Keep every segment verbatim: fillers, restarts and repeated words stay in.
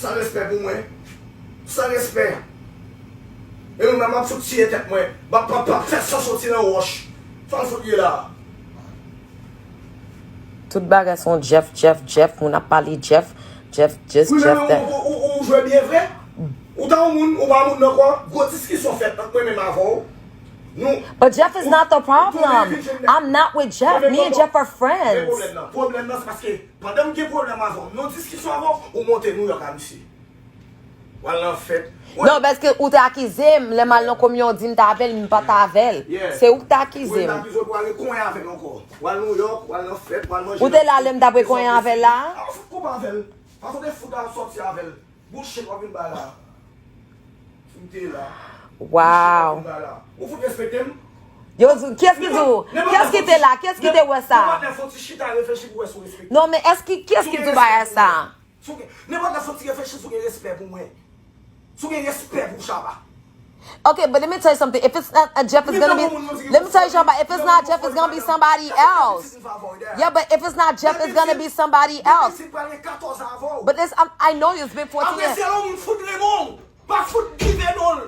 San respè pou mwen. San respè. E nou menm ap fout tiye tèt mwen. M ap, m ap, m ap fè san soti nan wòch. Sa l fout ye la? Tout bagay se yon Jeff, Jeff, Jeff. Moun ap pale Jeff, Jeff, just Wi, men Jeff ou, that. ou, ou, ou jwe byen vre. Ou ta yon moun, ou pa yon moun nan kò. Gwo diskisyon fèt ant mwen menm avè w. Nou, But Jeff is ou, not the ou tounen problem. vin jwenn nèg. I'm not with Jeff. Men Me and bon, Jeff are men friends. Pwoblèm nan, pwoblèm nan se paske pandan m gen pwoblèm avè w, m nan diskisyon avè w, ou monte Nouyòk a misye. W al nan fèt. Non, paske ou te akize m, lè m al nan kominyon, w di m t avè l, m pa t avè l. Se ou ki te akize m. Ou te akize w pou ale konyen avè l ankò. W al Nouyòk, w al nan fèt, w al manje. Ou te la lè m t ap konyen avè l la? A, w fout koupe avè l. Paske w te fout al sòti avè l. Bullshit w ap vin bay la. Si m te la. Wow. Ou fout respekte m? Yo, kiyès ki di w? Kiyès ki te la? Kiyès ki te wè sa? Nenpòt lè fò ti chita reflechi pou wè si w respekte m. Non, men èske kiyès ki di w bagay sa? Si w gen, nenpòt lè fò ti reflechi si w gen respè pou mwen. Si w gen respè pou Shabba. Okay, but let me tell you something. If it's not a Jeff, it's gonna be. Let me tell you, Shabba. If it's not Jeff, it's gonna be somebody else. Yeah, but if it's not Jeff, it's gonna be somebody else. Depi si pral gen katòz an avè w. But this, I'm, I know you. It's been fourteen Apre years. Se yon moun fout renmen w. Pa fout give non.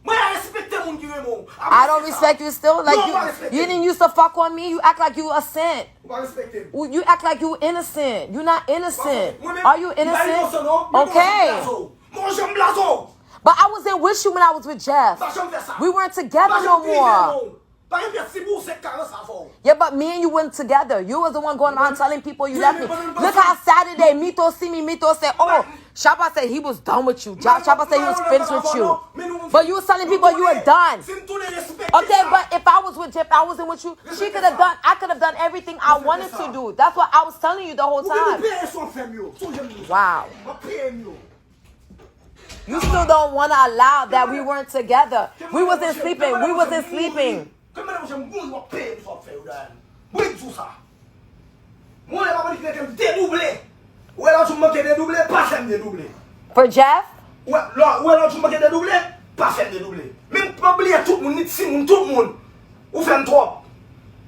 Mwen a respekte moun ki renmen w. I don't respect you still. Like you, you didn't used to fuck on me. You act like you a saint. Ou pa respekte m. You act like you innocent. You not innocent. Mwen menm, Are you m pa inosan innocent? Non. Men mwen Okay. Janm blaze w. Mwen janm blaze w. But I wasn't with you when I was with Jeff. Pa janm fè sa. We weren't together Pa no janm prive more. Non. Pa gen pyès ti bousèk karans avè w. Yeah, but me and you weren't together. You was the one going around telling people you left me. Look how Saturday Mito see me, Mito said, "Oh, Shabba said he was done with you. Ja- Shabba said he was finished with you." But you was telling people you were done. Si m tounen respekte Okay, sa. But if I was with Jeff, I wasn't with you. She could have done. I could have done everything I wanted to do. That's what I was telling you the whole Ou gen time. Peye sa w fè m yo. Sonje m di w sa. Wow. M ap peye m yo. You still don't want to allow that we weren't together. We wasn't sleeping. We wasn't sleeping. Kèm mwen janm mouri w ap peye m sa w ap fè yo Dayane. Mwen di w sa. Mwen lè pa manipile ke m dedouble. Ou wè lòt jou m manke dedouble, pa fè m dedouble. For Jeff? Ou wè lò- ou wè lòt jou m manke dedouble, pa fè m dedouble. Men m pa bliye tout moun, ni timoun, tout moun. Ou fè m twòp.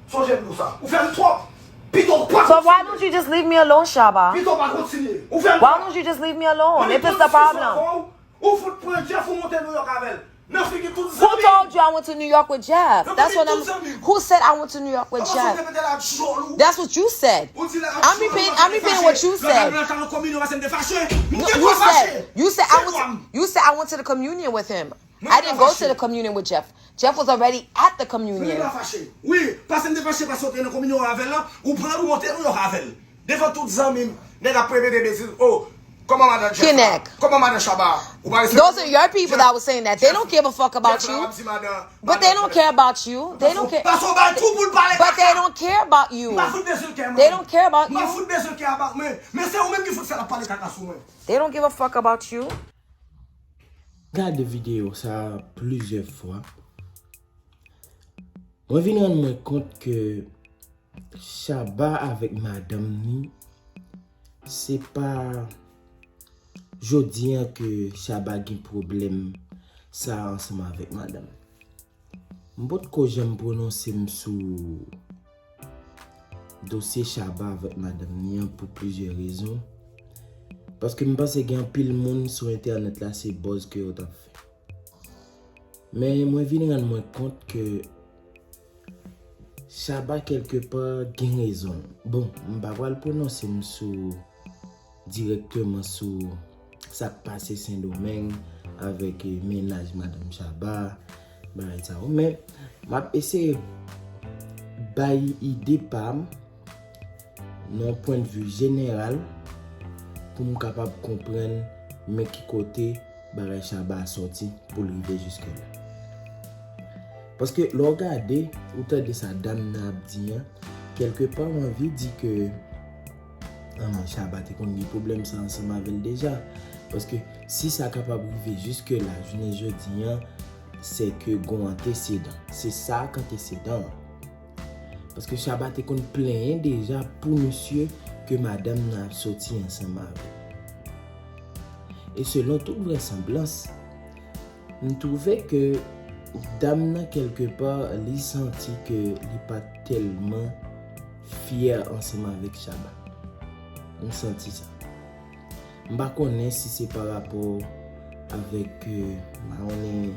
Sonje m di w sa. Ou fè m twòp. Pito w pa So why don't you just leave me alone, Shabba? Pito w pa kontinye. Ou fè m Why twòp. Don't you just leave me alone? If it's the problem. Ou fout pran Jeff ou monte Nouyòk avè l. Nan figi tout Who zanmi. Told you I went to New York with Jeff? Nan That's figi what tout I'm. Zanmi. Who said I went to New York with Kòman Jeff? Ou te mete la djòl ou? That's what you said. Ou di la I'm repeating. I'm repeating what you said. Lè nan komino paske m te fache. M No, te you fache. Said. You said I went. To, you said I went to the communion with him. I didn't go to the communion with Jeff. Jeff was already at the Mwen communion. pa fache. Wi, paske m te fache paske w te nan kominyon avè l lan, ou pran l ou monte Nouyòk avè l. Devan tout zanmi m, nèg ap repete betiz, oh, kòman madan Jeff la? Ki nèg? Kòman madan Shabba? Ou pa respekte Those are your people that was saying that. They don't give a fuck about Jeff la you. ap di madan. But they don't care about you. They don't care. Paske w bay tou pou l pale But they kaka. Don't care about you. M pa fout bezwen kè mwen. They don't care about M pa you. Fout bezwen kè about mwen. Men se ou menm ki fout fè l ap pale kaka sou mwen. They don't give a fuck about you. Gade videyo sa plizyè fwa. Mwen vin rann mwen kont ke Shabba avèk madanm ni, se pa jodi an ke Shabba gen pwoblèm sa ansanm avèk madanm. M potko janm pwononse m sou dosye Shabba avèk madanm ni an pou plizyè rezon. Paske m panse gen anpil moun sou entènèt la se buzz ke yo t ap fè. Men mwen vin rann mwen kont ke Shabba kèlkepa gen rezon l. Bon, m pa pral pwononse m sou dirèkteman sou sa k pase Sendomeng avèk eh, mennaj madanm Shabba, bagay sa yo. Men m ap eseye bay ide pa m nan yon pwennvi jeneral pou m kapab konprann men ki kote bagay Shabba sòti pou l rive jiske la. Paske lè w gade, ou tande sa dam nan ap di an, kèlkepa w anvi di ke ah, men Shabba te konn gen pwoblèm sa ansanm avè l deja. Paske si sa kapab rive jiske la, jounen jodi an, se ke gon antesedan. Se sa k antesedan an. Paske Shabba te konn plenyen deja pou misye ke madanm nan ap soti ansanm avè l. E selon tout vrèsanblans, m twouve ke dam nan kèlkepa li santi ke li pa t tèlman fyè ansanm avèk Shabba. M santi sa. M pa konnen si se pa rapò avèk, euh, m pa konnen,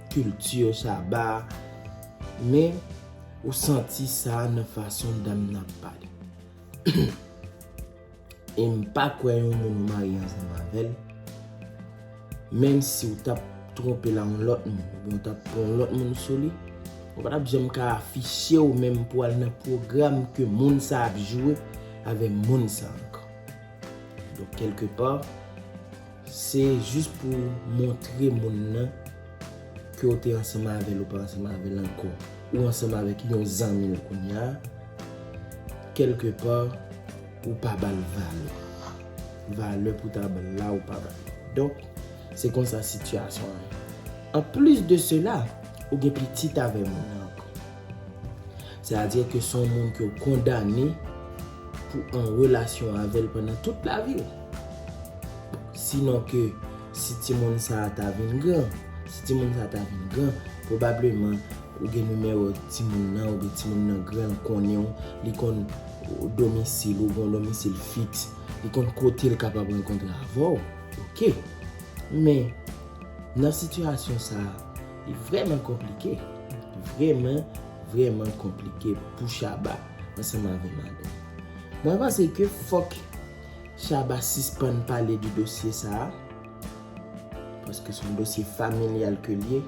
kilti Shaba, men ou santi sa nan fason dam nan ap pale. E m pa kwè yon moun ou marye ansanm avè l, menm si w t ap twonpe l a yon lòt moun, oubyen w t ap pran yon lòt moun sou li, ou pa t ap janm ka afiche w menm pou al nan pwogram ke moun sa ap jwe avè moun sa ankò. Donk, kèlkepa, se jis pou montre moun nan ke w te ansanm avè l, ou pa ansanm avè l ankò, ou ansanm avèk yon zanmi l kounye a, kèlkepa, ou pa ba l valè. Valè pou ta ba l la, ou pa ba l. Donk, se konsa sitiyasyon an ye. Anplis de sela, ou gen pitit avè moun nan ankò. Sètadi ke se yon moun ke w kondane pou an relasyon avè l pandan tout lavi w. Sinon ke si timoun sa a ta vin gran, si timoun sa a ta vin gran, pwobableman ou gen nimewo timoun nan, oubyen timoun nan gran, l konnen w, li konn domisil ou, gen yon domisil fiks, li konn kote l kapab rankontre avè w. Oke. Men, nan sitiyasyon sa a, li vrèman konplike. Vrèman, vrèman konplike pou Shaba ansanm avè madanm. Mwen panse ke fòk Shaba sispann pale de dosye sa a, paske se yon dosye familyal ke l ye,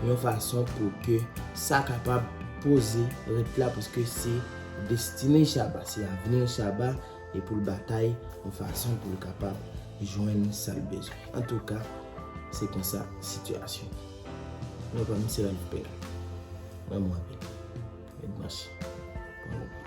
yon fason pou ke sa kapab poze rèt la, paske se destine Shaba, se avni Shaba, e pou l batay yon fason pou l kapab jwenn sa l bezwen. Antouka, se konsa sitiyasyon. Mwen pa misye Ralph Pè. Mwen mwen apèl. Mèt mache.